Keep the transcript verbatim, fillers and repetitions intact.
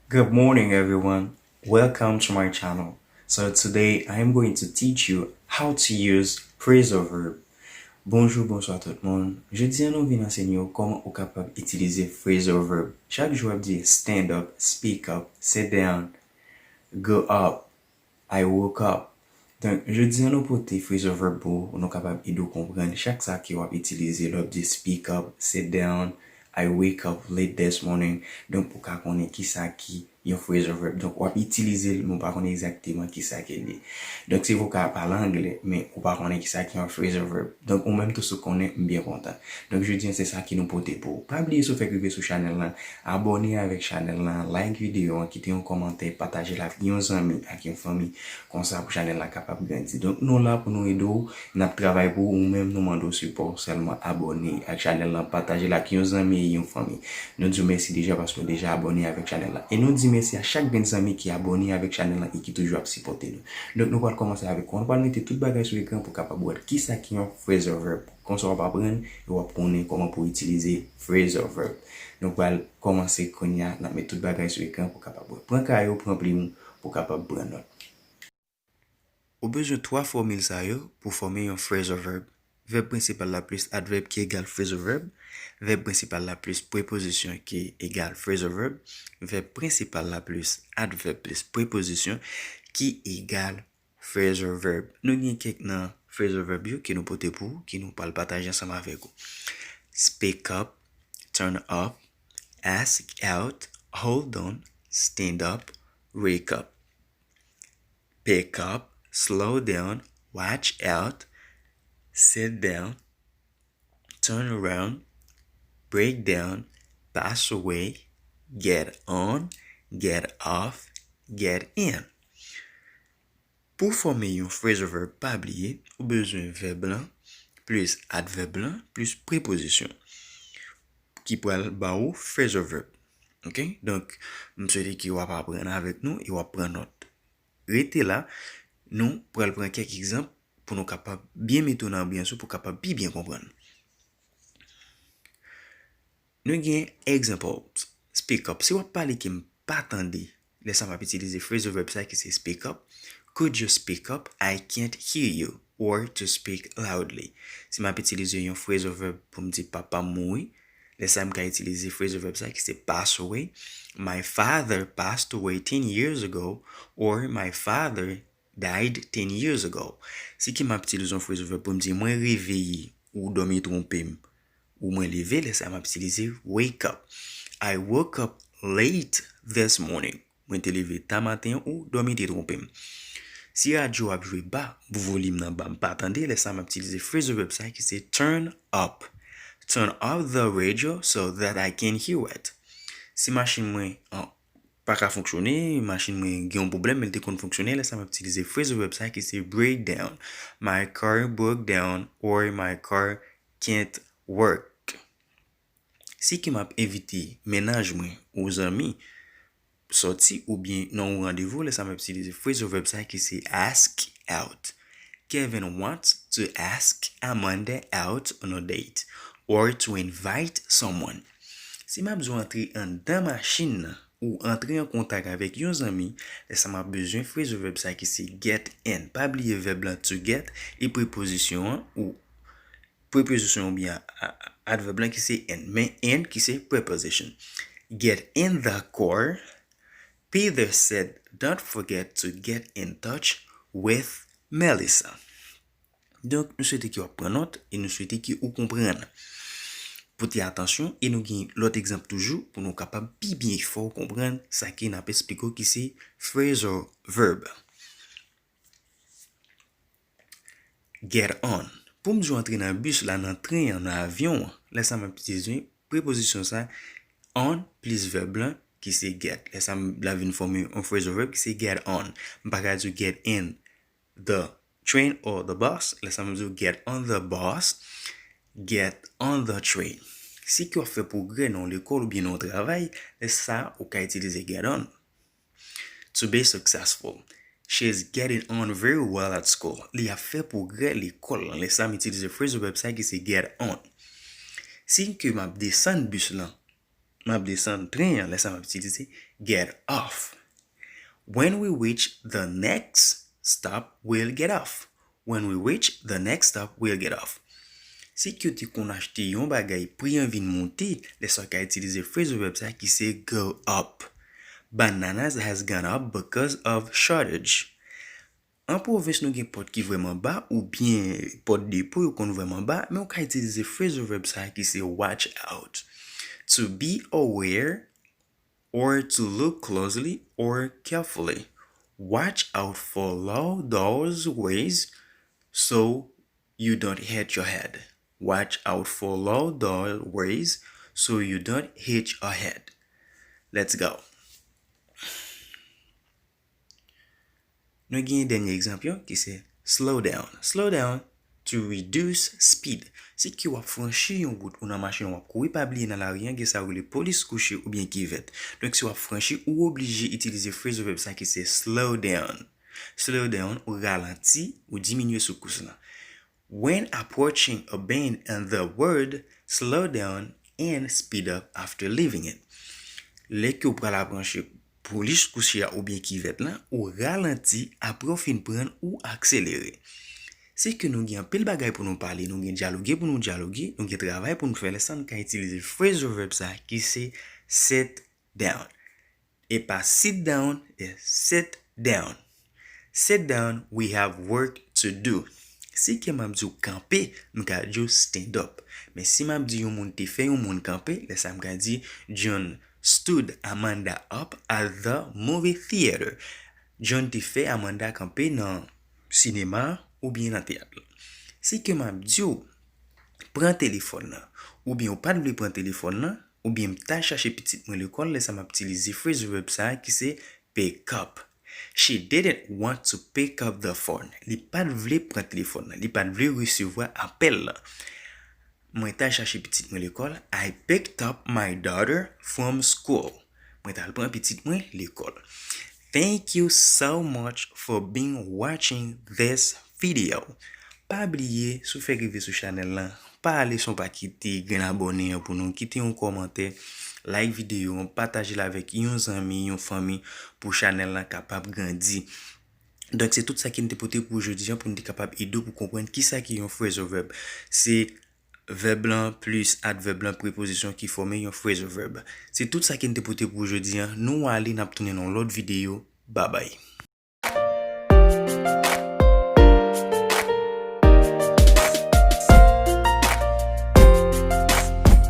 Good morning, everyone. Welcome to my channel. So today I am going to teach you how to use phrasal verb. Bonjou, bonswa tout moun. Jodi a nou vin ansenye w kòman ou kapab itilize phrasal verb. Chak jou w ap di stand up, speak up, sit down, go up, I woke up. Donk, jodi a nou pote phrasal verb pou ou, nou kapab ede w konprann chak sa ke w ap itilize lè w ap di speak up, sit down, I wake up late this morning. Donk, pou w ka konnen kisa ki yon phrasal verb. Donk, w ap itilize l, men w pa konnen egzakteman kisa ke l ye. Donk, se vokab pale anglè, men ou pa konnen kisa ki yon phrasal verb. Donk, ou menm tou si w konnen, m byen kontan. Donk, jodi a, se sa ke nou pote pou ou. Pa bliye, si w fèk rive sou chanèl la, abòne avèk chanèl la, like videyo an, kite yon kòmantè, pataje l ak yon zanmi, ak yon fanmi. Konsa, pou chanèl la kapab grandi. Donk, nou la pou nou ede w, n ap travay pou ou, ou menm nou mande w sipò w, sèlman abòne ak chanèl la, pataje l ak yon zanmi e yon fanmi. Nou di w mèsi deja paske w deja abòne avèk chanèl la. E nou di mèsi a chak grenn zanmi ki abòne avèk chanèl la e ki toujou ap sipòte nou. Donk, nou pral kòmanse avèk kòman nou pral mete tout bagay sou ekran pou w kapab wè kisa ki yon phrasal verb. Konsa w ap aprann e w ap konnen kòman pou w itilize phrasal verb. Nou pral kòmanse kounye a, n ap met tout bagay sou ekran pou w kapab wè. Pran kaye w, pran plim ou pou w kapab pran nòt. Ou bezwen twa fòmil sa yo pou fòme yon phrasal verb. Vèb prensipal la plis advèb ki egal phrasal verb. Vèb prensipal la plis prepozisyon ki egal phrasal verb. Vèb prensipal la plis advèb plis prepozisyon ki egal phrasal verb. Nou gen kèk nan phrasal verb yo ke nou pote pou ou, ke nou pral pataje ansanm avèk ou. Speak up, turn up, ask out, hold on, stand up, wake up. Pick up, slow down, watch out, sit down, turn around, break down, pass away, get on, get off, get in. Pou fòme yon phrasal verb, pa bliye, ou bezwen vèb lan, plis advèb lan, plis prepozisyon ki pral ba ou phrasal verb. Ok? Donk, m swete ke w ap aprann avèk nou e w ap pran nòt. Rete la, nou pral pran kèk egzanp pou nou kapab byen mete w nan anbyans ou, pou w kapab pi byen konprann. Nou gen examples. Speak up. Si w ap pale ke m pa tande, lè sa m ap itilize phrasal verb sa ki se speak up. Could you speak up? I can't hear you. Or to speak loudly. Si m ap itilize yon phrasal verb pou m di papa m mouri, lè sa m ka itilize phrasal verb sa ki se pass away. My father passed away ten years ago. Or my father died ten years ago. Si ke m ap itilize yon phrasal verb pou m di mwen reveye ou dòmi twonpe m, ou mwen leve, lè sa m ap itilize wake up. I woke up late this morning. Mwen te leve ta maten an, ou dòmi te twonpe m. Si radyo ap jwe ba, volim nan ba, m pa tande, lè sa m ap itilize phrasal verb sa ki se turn up. Turn up the radio so that I can hear it. Si machin mwen an pa ka fonksyone, machin mwen gen yon pwoblèm, men l te konn fonksyone, lè sa m ap itilize phrasal verb sa ki se break down. My car broke down or my car can't work. Si ke m ap envite mennaj mwen ou zanmi sòti oubyen nan yon randevou, lè sa m ap itilize phrasal verb sa ki se ask out. Kevin wants to ask Amanda out on a date or to invite someone. Si m ap di w antre anndan machin nan ou antre an kontak avèk yon zanmi, lè sa m ap bezwen phrasal verb sa ki se get in. Pa bliye vèb lan to get e prepozisyon an ou prepozisyon oubyen a- a- advèb lan ki se in, men in ki se preposition. Get in the car. Peter said, don't forget to get in touch with Melissa. Donk, nou swete ke w ap pran nòt e nou swete ke ou konprann. Pote atansyon e nou gen lòt egzanp toujou pou nou kapab pi byen fè w konprann sa ke n ap eksplike w ki se phrasal verb. Get on. Pou m di w antre nan bis la, nan tren an, nan avyon an, lè sa m ap itilize prepozisyon sa, on plis vèb lan ki se get. Lè sa m la vin fòme yon phrasal verb ki se get on. M pa ka di w get in the train or the bus. Lè sa m ap di w get on the bus, get on the train. Si ke w ap fè pwogrè nan yon lekòl oubyen nan yon travay, lè sa ou ka itilize get on. To be successful. She is getting on very well at school. Li ap fè pwogrè lekòl lan. Lè sa m itilize phrasal verb sa ki se get on. Si ke m ap desann bis lan, m ap desann tren an, lè sa m ap itilize get off. When we reach the next stop, we'll get off. When we reach the next stop, we'll get off. Si ke w te konn achte yon bagay, pri an vin monte, lè sa w ka itilize phrasal verb sa ki se go up. Bananas has gone up because of shortage. An pwovens nou gen pòt ki vrèman ba oubyen pòt depo yo konn vrèman ba, men w ka itilize phrasal verb sa ki se watch out. To be aware or to look closely or carefully. Watch out for low doorways so you don't hit your head. Watch out for low doorways so you don't hit your head. Let's go. Nou gen dènye egzanp yo ki se slow down. Slow down to reduce speed. Si ke w ap franchi yon wout ou nan machin w ap kouri, pa bliye nan lari an gen sa yo rele polis kouche oubyen kivèt. Donk si w ap franchi, ou oblije itilize phrasal verb sa ki se slow down. Slow down, ou ralanti, ou diminye soukous lan. When approaching a bend in the road, slow down and speed up after leaving it. Lè ke w pral apwoche polis kouche a oubyen kivèt lan, ou ralanti, apre w fin prann, ou akselere. Se ke nou gen anpil bagay pou nou pale, nou gen dyaloge pou nou dyaloge, nou gen travay pou nou fè, lè sa n ka itilize phrasal verb sa ki se sit down. E pa sit down, e sit down. Sit down, we have work to do. Si ke m ap di w kanpe, m ka di w stand up. Men si m ap di yon moun te fè yon moun kanpe, lè sa m ka di John stood Amanda up at the movie theater. John te fè Amanda kanpe nan sinema oubyen nan teyat la. Si ke m ap di w pran telefòn nan, oubyen ou pa t vle pran telefòn nan, oubyen m t al chache pitit mwen lekòl, lè sa m ap itilize phrasal verb sa ki se pick up. She didn't want to pick up the phone. Li pa t vle pran telefòn nan, li pa t vle resevwa apèl lan. Mwen t al chache pitit mwen lekòl. I picked up my daughter from school. Mwen t al pran pitit mwen lekòl. Thank you so much for being watching this video. Pa bliye, si w fèk rive sou chanèl lan, pa ale san w pa kite grenn abòne an pou nou, kite yon kòmantè, like videyo an, pataje l avèk yon zanmi, yon fanmi, pou chanèl lan kapab grandi. Donk, se tout sa ke n te pote pou jodi an, pou n te kapab ede w pou konprann kisa ki yon phrasal verb. Se vèb lan plis advèb lan, prepozisyon ki fòme yon phrasal verb. Se tout sa ke n te pote pou jodi an. Nou ale, n ap tounen nan yon lòt videyo. Babay.